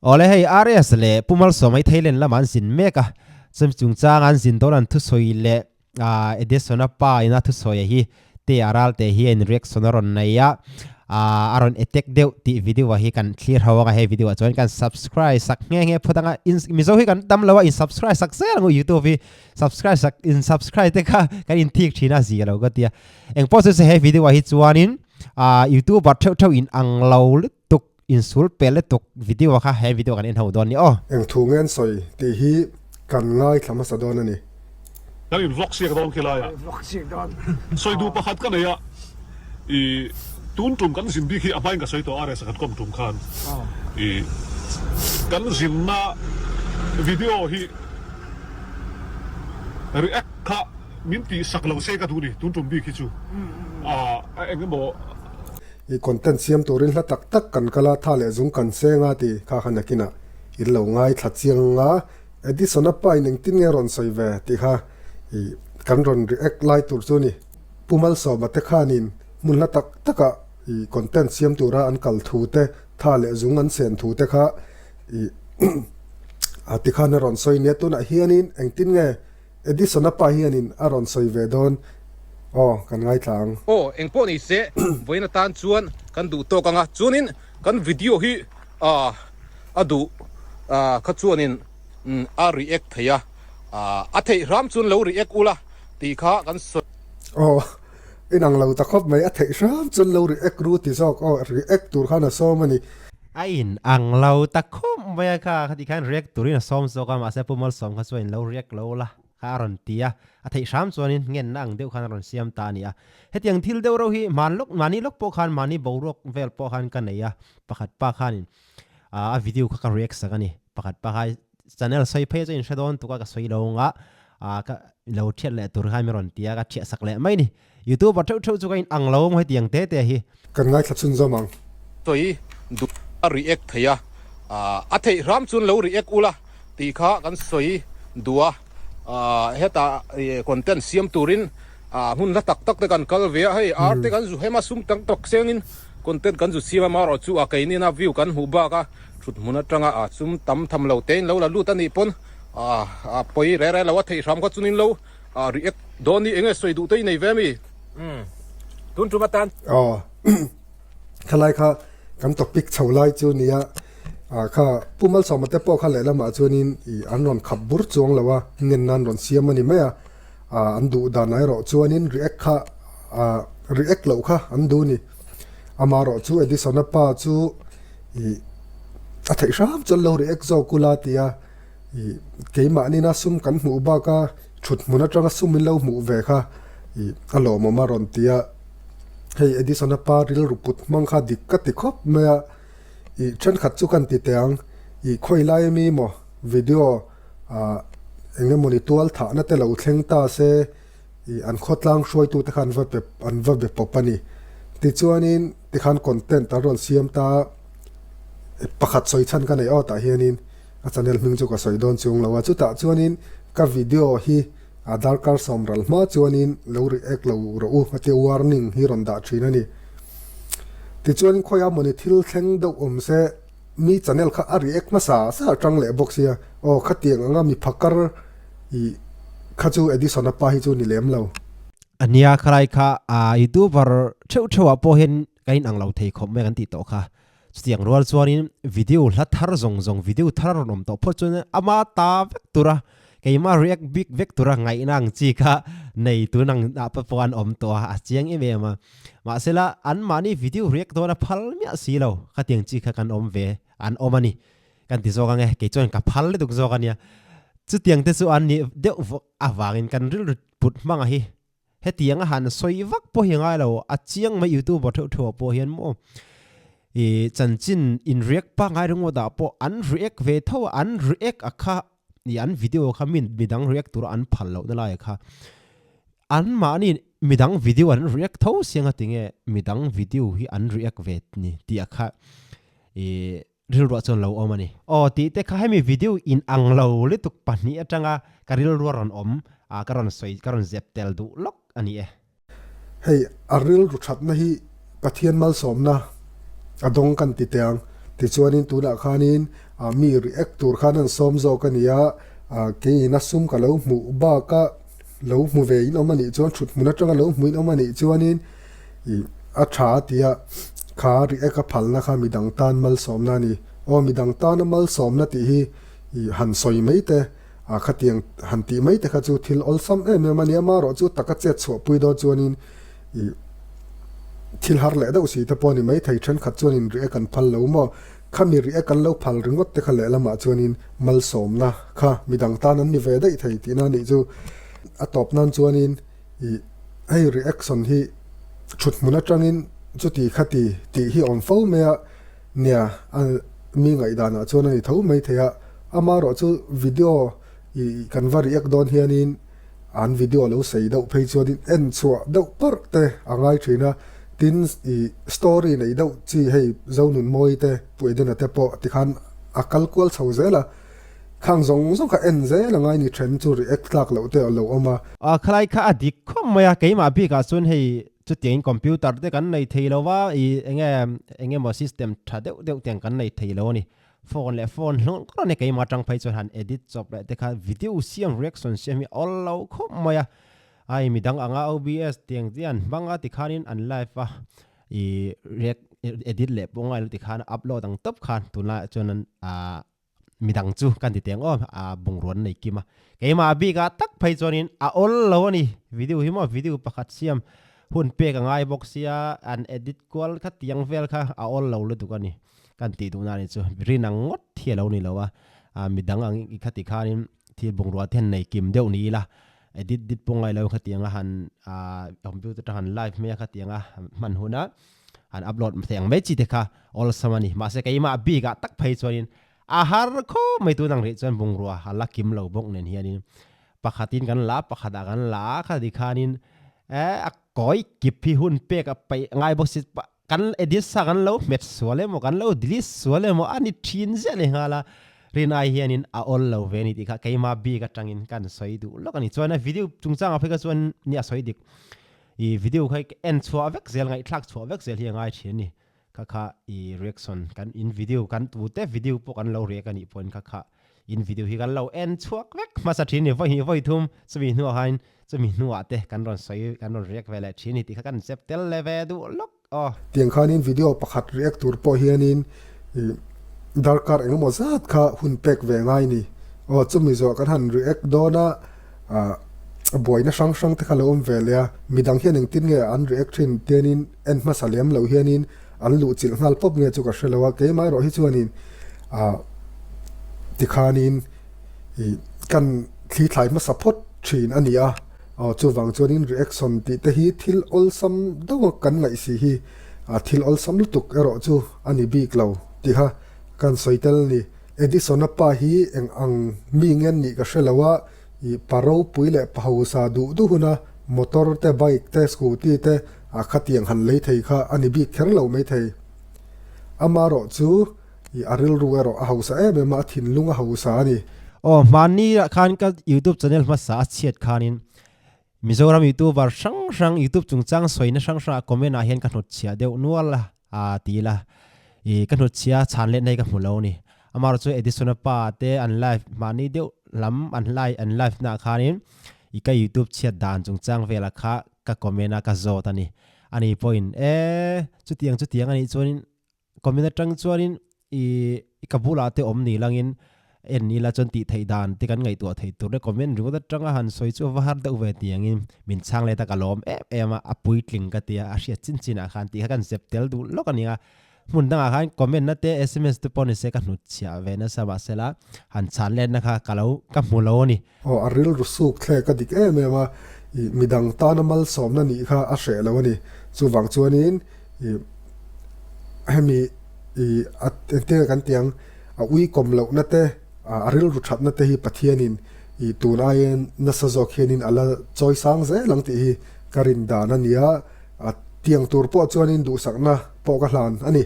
Awle hei RS leh Pu Malsawma hi Thailand lamah an zin mek a, chumi chungchang an zin dawn an thusawi leh Edison-a pa ina thusawi hi te a ral te hi a in reaction a rawn nei a, a rawn attack deuh tih video ah hi kan thlir ho anga hei video ah chuan kan subscribe sak nghe nghe phawt anga in Mizo hi kan tam lo a in subscribe sak zel ang u youtube hi subscribe sak in subscribe te kha kan in thik thin a zia lo ka tia engpawh chu se he video ah hi chuanin youtuber theuh theuh in ang lo lutuk Insul pel lutuk video kha he video kan en ho dawn ni aw. Eng thu nge an sawi tih hi kan ngaithla hmasa dawn a ni. Kan in vlog siak dawn khi laiah sawi duh pakhat ka nei a, i tun tum kan zin bik hi a hmain ka sawi tawh a resa kan kawm tum khan i kan zinna video hi react kha min tih sak lo se ka duh ni tun tum bik hi chu a eng emaw. I content siam turin hla tak tak kan kal a, tha leh zung kan seng a ti kha kha nakinah in lo ngaithla chiang a, Edison-a pa in engtin nge rawn sawi ve tih kha i kan rawn react lai tur chu ni. Pu Malsawma te khanin hmun hla tak takah i content siam tura an kal thu te, tha leh zung an sen thu te kha i a ti khan a rawn sawi nia, tunah hianin engtin nge Edison-a pa hianin a rawn sawi ve dawn aw, kan ngaithla ang. Aw, eng pawh ni se, vawiin atan chuan kan duh tawk ang a, chuanin kan video hi a duh kha chuanin a react thei a, a theih hram chuan lo react ula tih kha kan sawi. Aw, inang lo ta khawp mai, a theih hram chuan lo react ru ti zawk aw, react tur khan a sawm a ni. A in ang lo ta khawp mai a kha, khati khan react turin a sawm zawk a, mahse Pu Malsawm kha chuan in lo react lo la kha a rawn ti a, a theih hram chuanin ngenna ang deuh khan a rawn siam ta a ni a. Hetiang thil deuh reuh hi hman lawk, mahni lawk pawh khan mahni boruak vel pawh khan ka nei a, pakhat pa khanin a video kha ka react sak a ni, pakhat pa kha channel sawi phei chu in hre dawn tuk a ka sawi lo ang a, ka lo thiat leh tur khan min rawn ti a, ka thiah sak leh mai a ni. Youtuber theuh theuh chu ka in ang lo maw hetiang te te hi. Kan ngaithla chhun zawm ang. Sawi duh a react thei a, a theih hram chuan lo react ula tih kha kan sawi duh a, hetah content siam turin hmun hla tak tak te kan kal ve a, hei ar te kan zu hem a sum tam tak sengin content kan zu siam a, amaherawh chu a keini na view kan hmuh bak a, thut hmun atanga sum tam tham lo tein lo la lut a nih pawn a pawi re re lo a theih hram kha chunin lo A react dawn ni enge sawi duh te i nei ve mi? Umm tun tum atan. Aw khalai kha kan topic chho lai chu nia ah kha Pu Malsawma te pawh kha lehlamah chuanin ih an rawn khap bur chuang lo a ngen nan rawn siam a ni mai a ah an duh dan erawh chuanin react kha ah react loh kha an duh ni amaherawh chu Edison-a pa chu ih a theih hram chuan lo react zawk ula tia. Ih keimahni na sum kan hmuh bak a thut hmun atanga sum in lo hmuh ve kha ih a lawmawm a rawn ti a, hei Edison a pa rilru put hmang kha dik ka ti khawp mai a, ih thenkhat chu kan ti teh ang ih khawi lai ami maw video ah eng emawni tual thahna te lo thleng ta se ih an khawtlang hruaitu te kha an va pe an va be pawp a ni tichuanin tikhan content an rawn siam ta pakhat sawi chhan ka neih awt ah hianin. A channel hming chu ka sawi dawn chung lo a, chutah chuanin ka video hi a darkar sawm ral hma chuanin lo react lo rawh u a tia warning hi rawn dah thin a ni. Tichuan khawiah mawni thil thleng deuh awm se mi channel kha a react hmasa sa atang leh bawk sia aw khatiang anga mi phakar ih kha chu Edison-a pa hi chu ni lem lo. Ania khalai kha youtuber theuh theuh ah pawh hian ka inang lo thei khawp mai kan tih tawh kha. Chutiang rual chuanin video hla thar zawng zawng video thar a rawn awm tawh phawt chuan ama ta vek tura keimah react bik vek tura ngaihna ang chi kha nei tun ang ah pawh pawh an awm tawh a, a chiang em em a. Mahsela anmahni video react dawn a phal miah si lo khatiang chi kha kan awm ve an awm a ni. Kan ti zawk ang e, kei chuan ka phal lutuk zawk a nia. Chutiang te chu an nih deuh avangin kan rilru put hmang a hi. Hetiang a han sawi vak pawh hi ngai lo, a chiang mai youtuber theuh theuh ah pawh hian maw ih chanchin in react pangngai ringawt ah pawh an react ve tho a, an react a kha ih an video kha min midang react tur a an phal loh na lai kha an mahni midang video an react tho siang a tinge midang video hi an react ve ni tih a kha ih Rilruah chuan lo awm a ni. Aw tih te kha hemi video in ang lo lutuk pahnih atanga ka rilrua rawn awm a ka rawn sawi ka rawn zep tel duh lawk a ni e. Hei a rilru thatna hi Pathian malsawmna a dawng kan ti teh ang. Tichuanin tunah khanin mi react tur khan an sawm zawk a nia, keiin a sum ka lo hmuh baka lo hmu ve in awm a nih chuan thut hmun atanga lo hmu in awm a nih chuanin ih a tha a tia kha react a phalna kha midang tan malsawmna a ni. Aw midang tana malsawmna tih hi ih han sawi mai te a khatiang han tih mai te kha chu thil awlsam em em a nia amaherawh chu taka chet chhuahpui dawn chuanin ih thil har leh deuh si te pawh a ni mai thei thenkhat chuanin react an phal lo maw khami react an lo phal ringawt te kha lehlamah chuanin malsawmna kha midang tan an ni ve daih thei tihna a nih chu a tawp nan chuanin ih hei reaction hi thut hmun atangin chuti khati tih hi awm fo mai a nia a mi ngaihdanah chuan a ni tho mai thei a amaherawh chu video ih kan va react dawn hianin An video lo sei deuh phei chuanin en chhuah deuh parh te a ngai thin a, tin ih story nei deuh chi hei Zonunmawi te Pu Edena te pawh tikhan a kal kual chho zel a, khang zawng zawng kha en zel a ngai ni then chu react tlak loh te a lo awm a. A khalai kha a dik khawp mai a, keimah bikah chuan hei chutiangin computer te kan nei thei lo va, ih enge eng emaw system tha deuh deuh tiang kan nei thei lo a ni. Phone leh phone hlawng kawr a ni keimah atang phei chuan han edit chawp leh te kha video siam reaction siam hi awl lo khawp mai a, ai midang anga OBS tiang te an hmang a tikhanin an live a ih react edit leh pawh ngai lo tikhan upload ang tawp khan tunlaiah chuan an ah midang chu kan ti teng aw ah bungrua an nei kim a, keimah bikah tak phei chuanin a awl lo a ni video hi maw video pakhat siam hun pek a ngai bawk sia an edit kual kha tiang vel kha a awl lo lutuk a ni. Kan tih duhna a nih chu rin ang ngawt hi a lo ni lo a, midang ang i khati khanin thil bungrua te han nei kim deuh ni ila, edit dit pawh ngai lo khati anga han computer atang han live mai a khati anga hman huna han upload thei ang mai chi te kha awlsam a ni. Mahse keimah bikah tak phei chuanin a har khawp mai tun ang rih chuan bungrua a la kim lo bawk nen hianin pakhatin kan la a, pakhatah kan la a khati khanin a kawi kip hi hun pek a peih ngai bawk si. Kan edit sa kan lo hmet sual emaw kan lo delete sual emaw a ni thin ziah leh nghal a, rin ai hianin a awl lo ve a ni tih kha keimah bik atangin kan sawi duh lawk a ni. Chuan a video chungchangah phei kha chuan ni a sawi dik, i video kha en chhuah vek zel ngaihthlak chhuah vek zel hi a ngai thin a ni. Kha kha i reaction kan in video kan tute video pawh kan lo react a nih pawhin kha kha In video hi kan lo en chhuak vek hmasa thin ni vawi hnih vawi thum chumi hnuah khan chumi hnuah te kan rawn sawi kan rawn react ve leh thin ni tih kha kan zep tel le ve duh lawk aw. Tiang khanin video pakhat react tur pawh hianin ih darkar engemaw zat kha hun pek ve ngai ni aw chumi zawh kan han react dawn a ah buaina hrang hrang te kha lo awm ve leh a midang hian engtin nge an react thin tianin en hmasa lem lo hianin an luh chilh nghal pawp nge chu ka hre lo a, keimah erawh hi chuanin ah tikhanin ih kan thli thlai hmasa phawt thin a ni a, aw chuvang chuanin reaction tih te hi thil awlsam deuh a kan ngaih si hi ah thil awlsam lutuk erawh chu a ni bik lo tih kha kan sawi tel a ni. Edison-a pa hi eng ang mi nge an nih ka hre lo a, Ih pa ropui leh pa hausa duh duh huna motor te, bike te, scooty te a khatiang han lei thei kha a ni bik kher lo maithei. Amaherawh chu ih a rilru erawh a hausa em em a, a thinlung a hausa a ni. Aw, hmanni ah khan ka youtube channel hmasa a chhiat khanin Mizoram youtuber hrang hrang youtube chungchang sawina hrang hrangah comment ah hian ka hnutchhiah deuh nual a. A ti ila, I ka hnutchhia chhan let nai ka hmu lo a ni. Amaherawh chu Edison-a pa te an live mahni deuh lam an lai an live naah khanin i ka youtube chhiat dan chungchang velah kha ka comment a ka zawt a ni. Ani pawhin e chutiang chutiang a nih chuanin comment atang chuanin i ka bulah te awm ni langin En ila chuan tih theih dan te kan ngaihtuah theih tur le comment ringawt atanga han sawi chu a va har deuh ve tiangin min chhang let a ka lawm em em a, a puitling ka tia a hriat chin chin ah khan tih kha kan zep tel duh lawk a nia. Hmun dangah khan comment na te sms te pawh ni se ka hnut chhiah ve nasa mahsela han chhan let na kha ka lo ka hmu lo a ni. Aw a rilru suk thlek a dik em em a, ih midang tana malsawmna nih kha a hreh lo a ni. Chuvang chuanin ih hemi ih a engtin nge kan tih ang A uikawm lohna te, a rilru thatna te hi Pathianin i tun aiin nasa zawk hianin a la chawi sang zel ang tih hi ka rin dan a ni a, a tiang tur pawh chuanin duhsakna pawh ka hlan a ni.